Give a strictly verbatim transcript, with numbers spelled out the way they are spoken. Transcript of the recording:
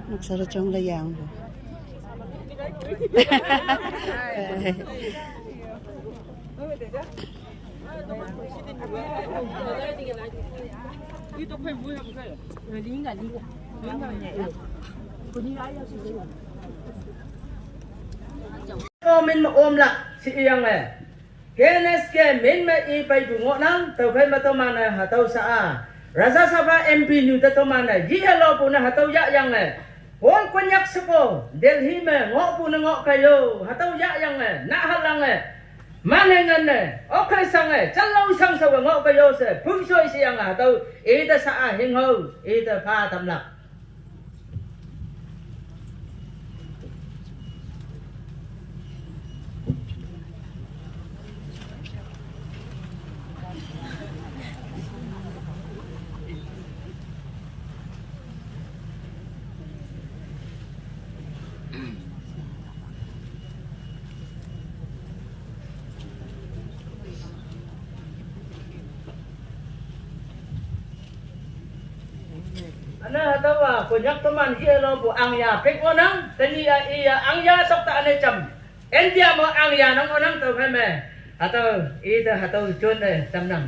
Maksara chong la yang. Ko min ma om la si yang eh. K N S K min ma i pai bu ngo nang, tau kai ma to mana ha tau sa a. Rajya Sabha M P nu ta to mana, yi ha lo bu na ha tau ya yang eh. Hol Konyak seko, Delhi me ngo bu na ngo kayo, ha tau ya yang eh, na ha lang eh. Mane ngan eh, okai sang eh, chalo sang sa ngo kayo se, pung soi si yang eh, ha tau, ita sa a hing ho, ita pa tam lak. Ana hatau a, Konyak toman hi lo bu ang ya pek onang, tani a iya ang ya sok ta ane cham. India mo ang ya nang onang tau phai me. Hatau, ita hatau chun de cham nang.